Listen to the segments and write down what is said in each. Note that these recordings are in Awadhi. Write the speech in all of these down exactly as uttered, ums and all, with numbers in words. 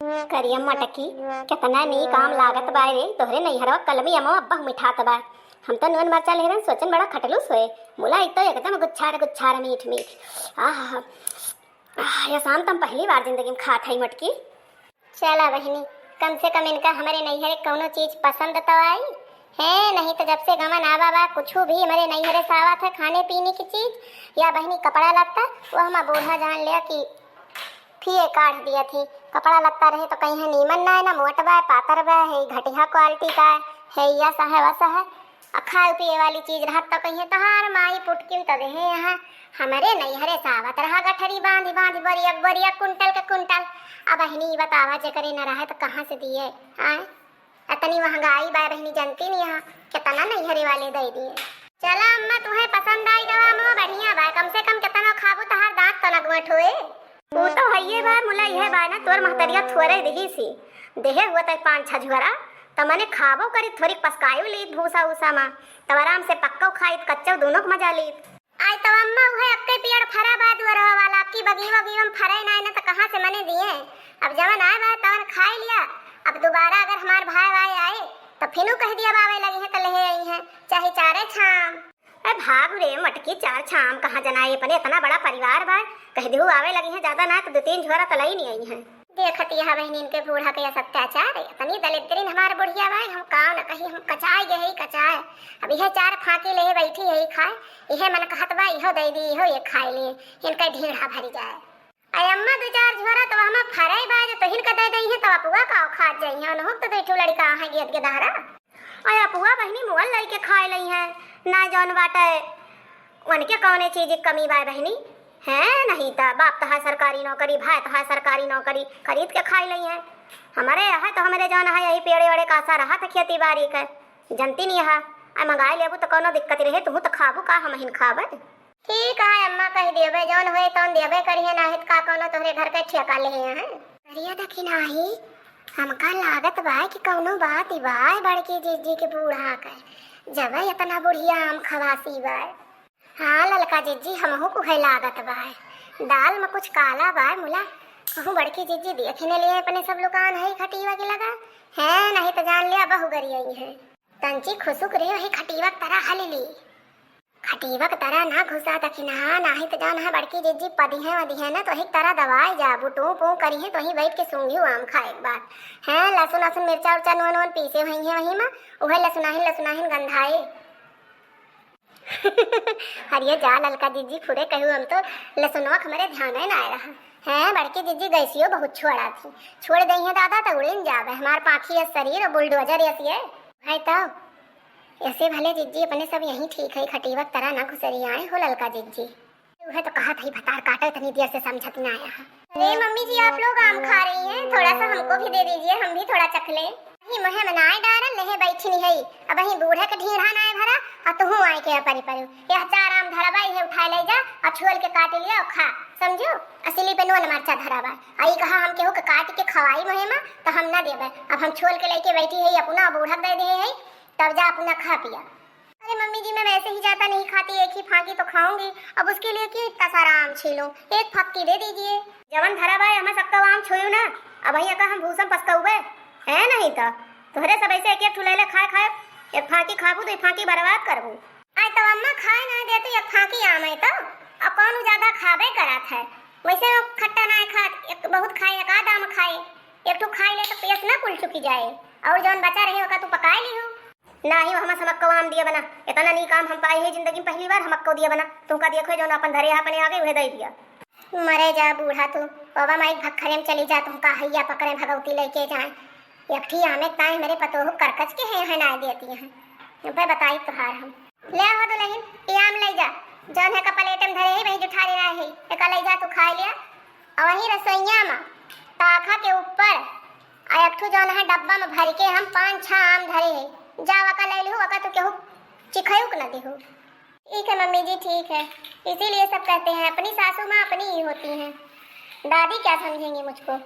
करिया मटकी, केतना नीक आम लागत बा रे, तोहरे नैहरवा कलमी अमवा अब्बा मिठात बा। हम तो नून मरचा ले रहन, सोचन बड़ा खटलूस होए, मुला ई तो एकदम गुच्छार गुच्छार मीठ मीठ। आह, आह, यस आम तो हम पहली बार जिंदगी में खात हई मटकी। चला बहिनी, कम से कम इनका हमरे नैहरे कौनो चीज पसंद तो आई है, नहीं तो जब से गमन आवा बा, कुछ भी हमरे नैहरे से आवत है खाने पीने की चीज या बहिनी कपड़ा लत्ता, वो हम बूढ़ा जान लिया कि फिए काढ़ दिया थी। कपड़ा लत्ता रहे तो कहीं है नीमन ना है, ना मोट बा, पातर बा, है घटिया क्वालिटी का है, या सा है, वसा है। आ खाए पिए वाली चीज रहत तो कहीं तोहार माई पुटकिन तो देहे यहाँ हमरे नैहरे से आवत रहा गठरी बांधी बांधी बोरिया बोरिया कुंटल के कुंटल। अब बहिनी ई बतावा जेकरे न रहे तो कहाँ से दिए? आए, इतनी महंगाई बा बहिनी, जनती नहीं यहाँ कितना नैहरे वाले दे दिए। चला अम्मा, तुहे पसंद आई दवा मो बढ़िया बा, कम से कम कितना खाबू तोहार दांत तो न गुआठ होए। ऊ तो हइये बा, मुला इहे बा ना, तोर महतरिया थोरे दिही सी। देहे हुआ तय पाँच छह झोरा, त मने खाबो करी, थोरी पसकायु लीत भूसा ऊसा मा, तब आराम से पक्कौ खाइत, कच्चौ दोनों के मजा लीत। आई तब अम्मा उहे अक्के पियड़ फरा बा दुअरवा वाला, अबकी बगीवा गीवा में फरे ना, ना त कहाँ से मने दिए। अब जवन आए बा तवन खाए लिया, अब दोबारा अगर हमार भाई वाई आए, त फिनू कह दिया बावे लगी है त लेहे आई है, चाहे चारे छाम। ए भाग रे मटकी, चार छाम कहाँ जनाए, अपने इतना बड़ा परिवार बा, कह देहु आवे लगी हैं, ज्यादा ना तो दो तीन झोरा तलाई नहीं आई हैं। देखत यह बहनिन के बूढ़ा के अत्याचार, इतनी दलिद्रीन हमार बुढ़िया बा, हम काव न कही, हम कचाए गए ही कचाए। अब यह चार फांकी ले बैठी है खाए, यह मन कहत बा, इहो दे दी, इहो ये खाए लिए, इनका ढीढ़ा भरी जाए। अरे अम्मा, दो चार झोरा तो हमा फरे बा, जो तोहिन का दे दई है, तो अपुआ का खात जाई है, उनहु तो दो ठो लड़का है गेद के दहरा। अरे अपुआ बहिनी मुअल लई के खाए लई है, ना जौन बाटे, उनके कौने चीज की कमी बा बहिनी? हैं, नहीं त बाप तहा सरकारी नौकरी, भाई तहा सरकारी नौकरी, खरीद के खाए लई है। हमारे यहाँ तो हमरे जौन है, यही पेड़े ओड़े का सा रहा था खेती बाड़ी के, जनती नहीं है। आ मंगाई लेबू तो कौनो दिक्कत रहे, तू तो खाबू का, हम हिन खाबे। ठीक है अम्मा, कह देबे, जौन होए तौन देबे करिहे, नाहित का कौनो तोहरे घर के ठेका लेहे हैं। अरे दखिनाही, हमका लागत बा कि कौनो बात ही बा, बड़की जिज्जी के बूढ़ा के, जब इतना बुढ़िया आम खवासी बा। हाँ ललका जिज्जी, हमहू कुहे लागत बा, दाल में कुछ काला बा मुला। कहूँ बड़की जिज्जी देख ही न लिए अपने सब लुकान है खटीवा के लगा, हैं, नहीं तो जान लिया बहू गरियाई है। तंची खुसुक रहे वही खटीवा के तरह हल ली। खटीवा के तरह ना घुसा दखिनहा, नाही त जान है बड़की जिज्जी पदिहे वदिहे ना, तो ही तरह दवाई जाबू, टू पू करिहे, तो ही बैठ के सूंघियो आम खाए के बाद। हैं, लहसुन, लहसुन, मिर्चा उर्चा, नून वून पीसे हुई है वही में, उहे लहसुनाहिन, लहसुनाहिन गंधाए। अरे जा ललका जिज्जी, फुरे कहू हम तो, लहसुनवा के हमरे ध्यान ही ना आए रहा। हैं, बड़की जिज्जी गैसियो बहुत छोड़ा थी, छोड़ दई है दादा तो उड़िन जावे, हमार पाखी है शरीर और बुलडोजर यस ये। है तो ऐसे भले जिज्जी अपने सब यहीं ठीक है, खटीवा के तरह ना घुसरी आए हो ललका जिज्जी। उहे तो कहा था, भतार काटो, इतनी देर से समझत ना आया है। अरे मम्मी जी, आप लोग आम खा रही हैं, थोड़ा सा हमको भी दे दीजिए, हम भी थोड़ा चख लें। नहीं, मुँह में नाय डारल, नहीं बैठी नहीं है। अब वहीं बूढ़े के ढीढ़ा नाय भरा, और तुहू आए के परी परू। यह चार आम धरबा, इहे उठाए ले जा, और छोल के काट लिया और खा, समझो? असली पे नून मरचा धरबा। आई कहा हम केहू के काट के खवाई मुँह में, तो हम ना देबे। अब हम छोल के लेके बैठी है, अपना बूढ़ा दे दे है, तब जा अपना खा पिया। अरे मम्मी जी, मैं वैसे ही ज्यादा नहीं खाती, एक ही फांकी तो खाऊंगी। अब उसके लिए क्यों इतना सारा आम छीलूं? एक फांकी दे दीजिए। जवन धरा बा, हमें सक्का आम छुयू ना। अब वही अका हम भूसम पसकउबे, है नहीं तो। तोहरे सब ऐसे एक एक ठुलेले खाए खाए, एक फांकी खाबू, दो फांकी बर्बाद करबू। आज तो अम्मा खाए ना देती एक फांकी आम है तो। अब कौन ज्यादा खाबे करत है? वैसे वो खट्टा ना खात, एक बहुत खाए, एक आध आम खाए, एक ठो खाए ले तो पेट ना कुल चुकी जाए। और जौन बचा रहे ओका तू पकाए ली हो। नाही, वो हमा समक्को आम दिया बना। इतना नीक आम हम पाए है जिंदगी में पहली बार, हमक्को दिया बना। तुमका देखो, जौन अपन धरे अपने आगे, उहे दे दिया। मरे जा बूढ़ा तू, बाबा माई भखरे में चली जा, तुमका हैया पकड़े भगवती लेके जाए। एक ठी आमे ताए मेरे पतोह करकच के हैं, है ना देती हैं। अब बताई तुहार हम। ले आओ दुल्हन, ये आम ले जा, जौन है का प्लेट में धरे है, वही जुठा लेना है, एक ले जा तू खा लिया। और वहीं रसोइया में ताखा के ऊपर आ एक ठो जौन है डब्बा में भर के हम पाँच छह आम धरे हैं, जा वका ले लिहू, वका तू केहू चिखयू के न दिहू। ठीक है मम्मी जी, ठीक है, इसीलिए सब कहते हैं अपनी सासू माँ अपनी ही होती हैं, दादी क्या समझेंगी मुझको।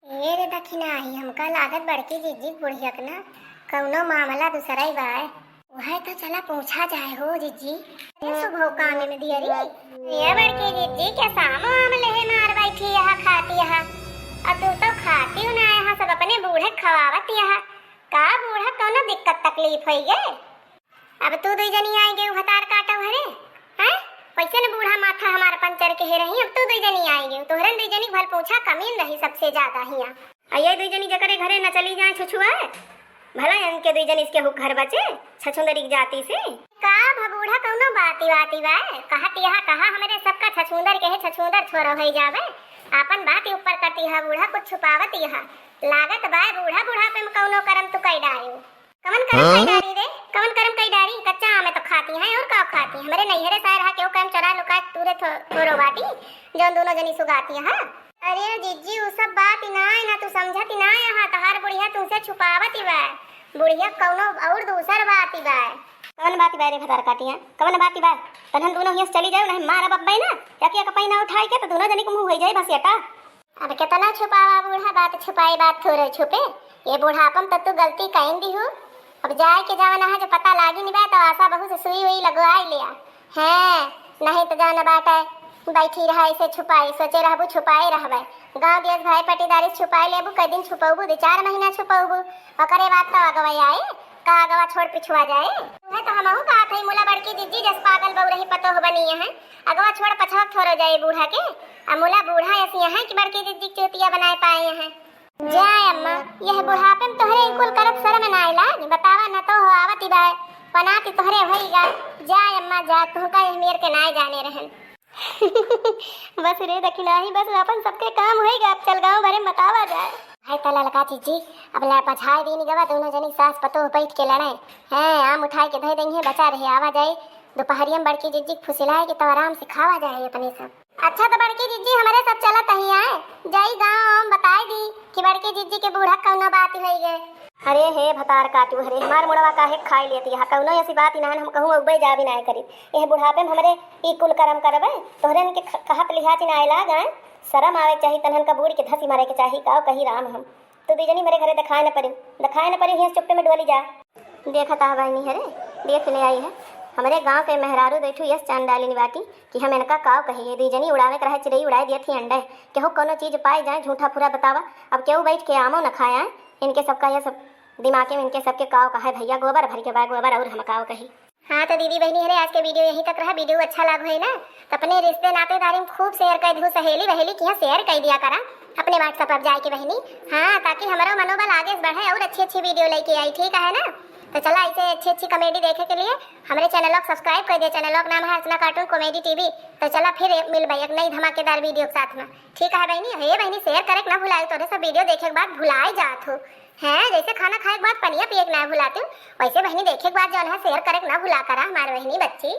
ए रे दखिनाही, हमका लागत बड़की जिज्जी के बुढ़िया के ना कौनो मामला दूसरा ही बा। वह तो चला पूछा जाए हो जिज्जी। अरे शुभ काम में दियरी। ये बड़की जिज्जी के सामो आम लेहे मार बैठी यहाँ खाती यहाँ। आ तू तो खा आवत यहाँ का बूढ़ा कौनो दिक्कत तकलीफ होई गे? अब तू दुई जनी आइ गयू भतार काटउ हरे, हैं? वैसे न बूढ़ा माथा हमार पंचर के हे रही, अब तू दुई जनी आइ गयू। तोहरन दुई जनी भल पूछा कमीन रही सबसे ज्यादा हियाँ। आ ये दुई जनी जकरे घरे न चली जाए छुछुआ, भला इनके दुई जनी इसके हुक घर बचे, छछुंदरी की जाति से। का भा बूढ़ा कौनो बाती वाती बा? कहत यहाँ कहा हमरे सबका छछुंदर के हे, छछुंदर छोरो होई जावे। आपन बात ही ऊपर करती है बूढ़ा, कुछ छुपावत यहाँ। लागत बा बूढ़ा, बुढ़ापे में कौनो करम तू कई डारियो। कवन करम कई हाँ? डारी रे? कवन करम कई डारी? कच्चा आमे तो खाती हैं, और का खाती? हमरे नैहरे साय रहा केहू कम चोरा लुका तूरे थो-, थोरो बाटी, जौन दोनों जनी सुगाती हैं। अरे जिज्जी, उ सब बात ही ना है, ना तू समझत ही ना है, हाँ, तहार बुढ़िया तुमसे छुपावत ही बा। बुढ़िया कौनो और दूसर बात ही बा। कवन बात ही बा रे भतार काटिया? कवन बात ही बा? तनहन दोनों हियां से चली जाओ, नहीं मारब अब्बे ना, या कि एक पैना उठाई के तो दोनों जनी के मुंह होई जाई बस एटा। अब केतना छुपावा बूढ़ा, बात छुपाई बात थोड़े छुपे। ये बुढ़ापन त तू गलती कइन दिहू। अब जाए के जवन है जो पता लागी नहीं बा, तो आशा बहू से सुई उई लगवाई लिया। हैं, नहीं तो जान बाटे, बैठी रहा ऐसे छुपाई, सोचे रहबू छुपाए रहबे। गाँव देश भाई पटीदारी से छुपाए लेबू, कई दिन छुपौबू, दो चार महीना छुपौबू, ओकरे बाद तो अगवा आए, का अगवा छोड़ पिछुआ जाए। वह तो हमहू कहत है, मुला बड़की जिज्जी जस पागल बहू रही पतोह बनी है, अगवा छोड़ पछवा थोड़ो जाए बूढ़ा के। आ मुला बूढ़ा ऐसी है कि बड़की जिज्जी के चूतिया बनाए पाए हैं। जाए अम्मा, यह बुढ़ापे में तोहरे ई कुल करत शर्म ना आइला? बतावा न तो हो आवत ही बाय, पनाती तोहरे होई गा। जाए अम्मा जा, तुहका यह मेर के नाय जाने रहन। बस रे दखिनाही, बस अपन सबके काम होई गा, अब चल गाँव भरे में बतावा जाए। भाई त ललका जिज्जी, अब ला पछाए दिन गवा, दोनों जनी सास पतोह बैठ के लड़े हैं, आम उठाए के धोए देंगे, बचा रहे आवा जाए, दोपहरिया में बड़की जिज्जी के फुसिलाए के तो आराम से खावा जाए अपने सब। अच्छा, तो बड़की जिज्जी, हमरे सब चलत ही आए, जाई गाँव हम बताए दी कि बड़की जिज्जी के बूढ़ा कौनो बात होई गए। अरे हे भतार काटू, अरे हमार मुड़वा काहे खाई लेती है, कौनो ऐसी बात ही ना है, हम कहूँ उबे जा भी ना करी। यह बुढ़ापे में हमरे ई कुल करम करबे, तोहरे इनके ख-, कहत लिहाज ना आए लाग आए, शर्म आवे के चाही, तनहन का बूढ़ के धसी मारे के चाही, काव कही राम हम। तू दुई जनी हमरे घरे देखाए न पड़ी, देखाए न पड़ी, हियाँ चुप्पे में डोली जा। देखत आह बहिनी हरे, देख ले आई है, हमरे गाँव के मेहरारू दुई ठू यस चांद डालिन बाटी कि हम इनका काव कही, ये दुई जनी उड़ावे के रहे चिड़ई उड़ाए दियत ही अंडे, केहू कौनो चीज पाए जाए झूठा फुरा बतावा। अब केहू बैठ के आमो न खाए, इनके सबका ये सब दिमागे में इनके सबके काव कहे भैया, गोबर भर के बा गोबर और हम काव कही। हाँ तो दीदी बहिनी हरे, आज के video यहीं तक रहा। Video अच्छा लाग होई ना तो अपने रिश्ते नातेदारी में खूब share कर दू, सहेली वहेली किहाँ share कर दिया करा अपने WhatsApp पर जाए के बहिनी। हाँ, ताकि हमारा मनोबल आगे बढ़े और अच्छी अच्छी video लेके आई, ठीक है ना? तो चला, ऐसे अच्छी अच्छी comedy देखे के लिए हमरे channel को subscribe कर दिया। Channel का नाम है अर्चना Cartoon Comedy TV। तो चला फिर मिलबे एक नई धमाकेदार video के साथ में, ठीक है बहिनी? हे बहिनी, share करे के ना भुलाए, तोरे सब video देखे के बाद भुलाए जात हो। हैं, जैसे खाना खाए के बाद पनिया पिए के ना भुलाती हूँ, वैसे बहिनी देखे के बाद जौन है share करे के ना भुला करा हमार बहिनी बच्ची।